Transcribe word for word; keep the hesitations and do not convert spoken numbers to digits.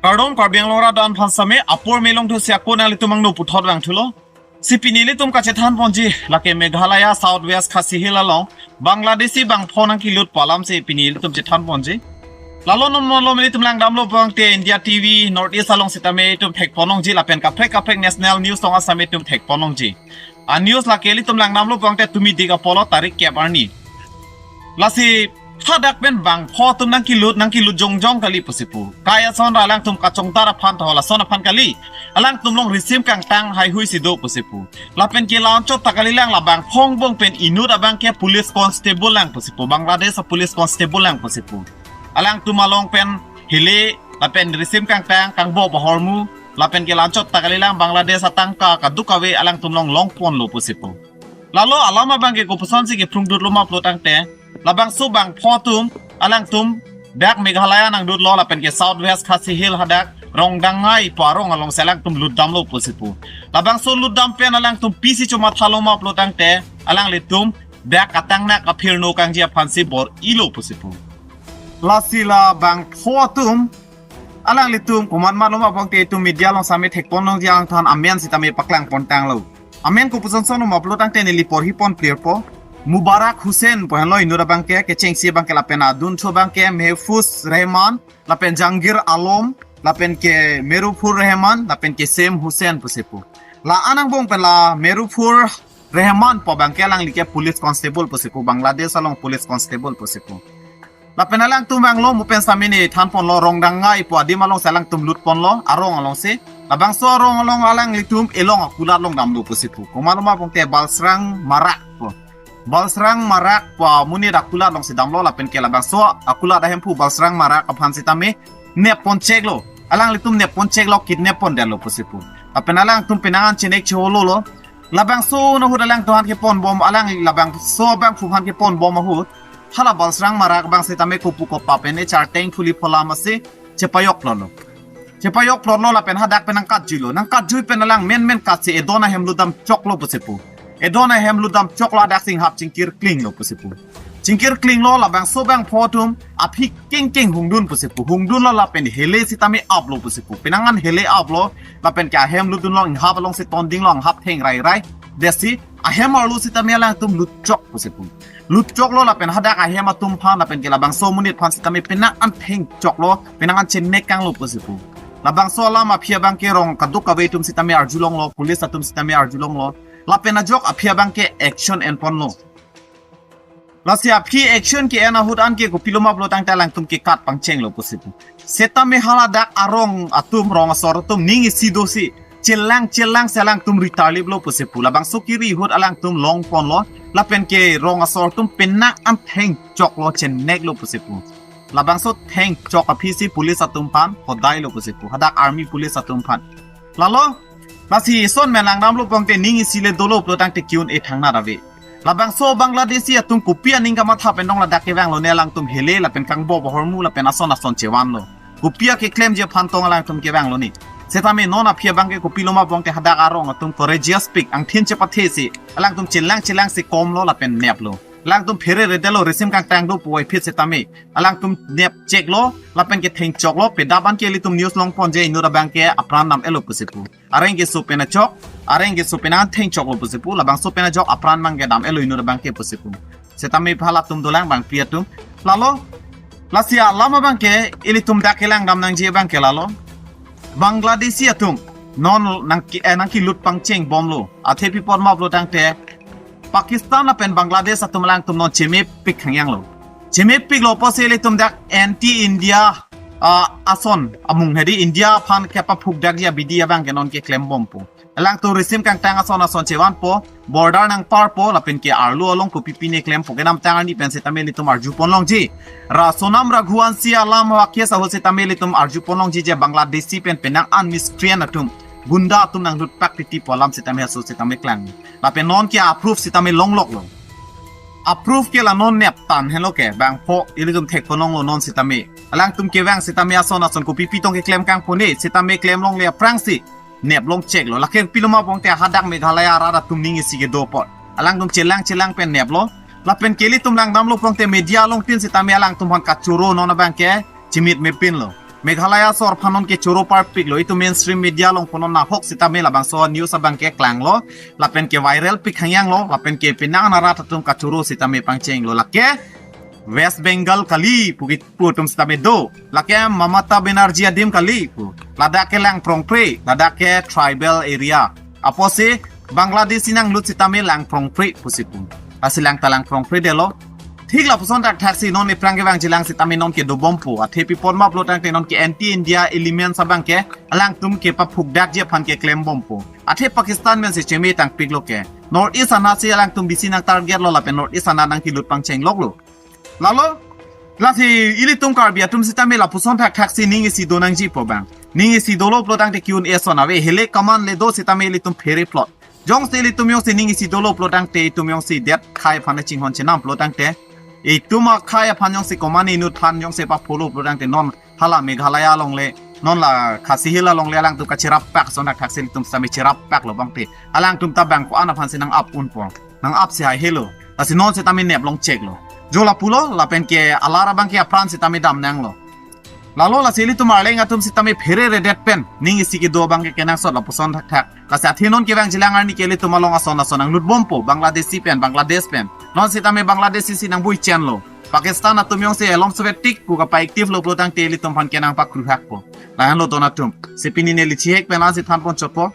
Kardom, Karbi Anglong Rat Do-an aphan sitame apor melong thusi ako nanglitum angno puthot vangthulo. Si pini ilitum kachethan ponji, lake Meghalaya South West Khasi Hills along Bangladeshi bangpho nangkelut pu alam si pini ilitum chethan ponji. Lalo non malom ilitum langdamlo pulote India T V North East along sitame itum thek pon longji lapen kaprek kaprek national news along sitame itum thek pon longji. A news lake ilitum langdamlo pulote Tumidik apor lo tarik kep arni. Lasi hadak pen bangpho atum nangkelut, nangkelut jongjong kali pusi pu. Kai ason ra alangtum kachongdar aphan tho, lason aphan kali. Alangtum along risim kangtang haihui si do pusi pu. Lapen ke la-anchot ta kalilang, la bangpho angbong pen inut abang ke police constable lang pusi pu. Bangladesh a police constable lang pusi pu. Alangtum along pen hile lapen risim kangtang, kangbo bahormu, lapen ke la-anchot ta kalilang Bangladesh atangka kadokave alangtum along long ponlo pusi pu. Lalo alam abang ke kopuson si kephrung dutlo ma pulo tangte, labangso bangpho atum alangtum dak Meghalaya nangdutlo lapen ke South West Khasi Hills hadak Rongdangai pu arong along si alangtum lutdamlo pusi pu. Labangso lutdam pen alangtum pisi chomathalo ma pulo tangte, alanglitum dak katangnak aphirno kangji aphan si bor-ilo pusi pu. Lasi la bangpho atum alanglitum komat matlo ma pulote itum media along sitame thek pon longji, alangthan amen sitame paklang pon tanglo. Amen kopuson son ma pulo tangte neli porhi pon clear po. Mubarak Hussain pu henlo inut abang ke, kechengsi abang ke lapen adunthu abang ke Mehfuz Rehman, lapen Jangir Alom, lapen ke Merufur Rehman, lapen ke Sem Hussain pusi pu. La-an angbong pen la Merufur Rehman pu abang ke alangli ke police constable pusi pu, Bangladesh along police constable pusi pu. Lapen alangtum vanglo, mo pen sitame ne than ponlo, Rongdangai pu adim along si alangtum lut ponlo, arong along si. Labangso arong along alanglitum elong akulat along damlo pusi pu. Komatlo ma pulote Balsrang Marak pu. Balsrang Marak pu amonit akulat along si damlo lapen ke labangso akulat ahemphu Balsrang Marak aphan sitame nep pon cheklo. Alanglitum nep pon cheklo, kidnap pondetlo pusi pu. Lapen alangtum penang an chenek cholo lo. Labangso ahut alangtum aphan kepon bom, alang labangso bangphu aphan kepon bom ahut, hala Balsrang Marak abang sitame kopu kopa pen echar teng phuli phola masi chepayok lolo. Chepayok lolo lapen hadak pen nangkatjuilo. Nangkatjui pen alang menmen katsi edon ahem lutdam choklo pusi pu. Edon ahem lutdam choklo, hadak si inghap chingkir klinglo pusi pu. Chingkir klinglo, labangso bangpho atum aphi kengkeng hungdun pusi pu. Hungdunlo lapen hele sitame aplo pusi pu. Penang an hele aplo lapen ke ahem lutdunlo, inghap along si tondinglo, inghap theng rai rai. Desi ahem arlo sitame alangtum lutchok pusi pu. Lutchoklo lapen hadak ahem atum aphan lapen ke labangso amonit aphan sitame penang an thengchoklo, penang an chenek kanglo pusi pu. Labangso alam aphi abang ke rong kadokave atum sitame arjulonglo, police atum sitame arjulonglo. Lapen ajok aphi abang ke action en ponlo. Lasi aphi action ke-en ahut an ke kopilo ma pulo tangte alangtum kekat pangchenglo pusi pu. Setame hala dak arong atum, rong asor atum ning isi dosi chelang chelang si alangtum ritarliplo pusi pu. Labangso kiri ahut alangtum long ponlo lapen ke rong asor atum penang an thengchoklo, cheneklo pusi pu. Labangso thengchok aphi si police atum aphan hodailo pusi pu, hadak army police atum aphan. Lalo, lasi ison pen langdamlo pulote ning isi le dolo pulo tangte ke-un-e thangnat ave. Labangso Bangladeshi atum kopi aning kamatha pen dong ladak kevanglo ne, alangtum hele lapen kangbo bahormu lapen ason ason chevanlo. Kopi akeklemji aphan tong alangtum kevanglo ne. Setame non aphi abang ke kopilo ma pulote hadak arong atum courageous pik angthin chepathe si alangtum chelang chelang si komlo lapen neplo. Alangtum phere redetlo, risim kangtang do puvoiphit setame alangtum nep cheklo lapen ke thengchoklo, pedap an ke ilitum news long ponji inut abang ke apran dam-etlo pusi pu. Areng keso pen achok, areng keso pen an thengchoklo pusi pu, labangso pen ajok apran abang ke dam-etlo inut abang ke pusi pu. Setame halatum dolang bangpi atum. Lalo, lasi alam abang ke ilitum dak kelang dam nangji abang ke lalo. Bangladeshi atum non nang ki, eh, nangkelut pangchengbomlo. Athe pi apot ma pulo tangte Pakistan lapen Bangladesh atum alangtum non chemepik thangyanglo. Chemepiklo pusi ilitum dak anti India, ah, ason amung hedi India aphan kepaphukdakji abidi abang ke non keklembompo. Alangtum risim kangtang ason ason chevanpo, border nangparpo, lapen ke arlo along kopi pine klempo, kedamtang arni pen setame ilitum arju pon longji. Ra Sonam Raghuvanshi alam wakes ahut setame ilitum arju pon longji je Bangladeshi pen penang an miscreant atum, gunda atum nanglut pak titi pu alam setame aso setame klang. Lapen non ke a-proof setame longloklo. A-proof ke la non neptan helo ke, bangpho ilitum thek pon longlo non setame. Alangtum kevang setame ason ason kopi pi tong keklem kangpo ne, setame klem longle aphrangsi nep long cheklo. Lake pilo ma pulote hadak Meghalaya arat atum ning isi kedo apot alangtum chelang chelang pen neplo. Lapen ke ilitum langdamlo pulote media along tin setame alangtum aphan kachoro non abang ke chimit mepinlo. Meghalaya asor aphan non ke choro parpiklo, itum mainstream media along pu non nahok sitame labangso news abang ke klanglo, lapen ke viral pik hangyanglo, lapen ke penang arat atum kachoro sitame pangchenglo, lake West Bengal kali pu kipu atum sitame do, lake Mamata Banerjee adim kali pu, ladak ke Langprongpre, ladak ke tribal area, apotsi Bangladeshi nanglut sitame Langprongpre pusi pu. Lasi lang ta Langprongpre detlo. Thik lapuson thakthak si non iphrang kevang jilang sitame non ke dobompo. Athe pi apot ma pulotangte non ke anti India elements abang ke alangtum kepaphukdakji aphan keklembompo. Athe Pakistan pen si cheme tangpiklo ke, North East anat si alangtum bisi nang target lo lapen North East anat nangkelut pangchengloklo. Lalo, lasi ilitum Karbi atum sitame lapuson thakthak si ning isi do nangjipo bang. Ning isi dolo pulotangte ke-un-e ason ave, hele kaman le do sitame ilitum phere plot. Jongsi ilitum jongsi ning isi dolo pulotangte itum jongsi det akhai aphan chinghon chenam pulotangte, itum akhai aphan jongsi komatne inut aphan jongsi papholo pulotangte non hala Meghalaya along le, non la Khasi Hills along le alangtum kacherappak ason thakthak si ilitum sitame cherappaklo bangte, alangtum ta bang ko-an aphan si nang-ap unpo, nang-ap si haihelo. Lasi non sitame neplong cheklo. Jo lapulo, lapen ke alar abang ke apran sitame dam nanglo. Lalo lasi ilitum Arleng atum sitame phereredet pen ning isi kedo abang ke kenangsot lapuson thakthak. Lasi athe non kevang jilang arni ke ilitum along ason ason nanglutbompo, Bangladeshi pen, Bangladesh pen. Non sitame Bangladeshi si nangbuichenlo. Pakistan atum jongsi along Soviet tik pu kapa-active lo pulotangte ilitum aphan ke nangpakruhakpo. Lahenlo don atum. Si pini neli chihek pen la-an si thanpon chotpo.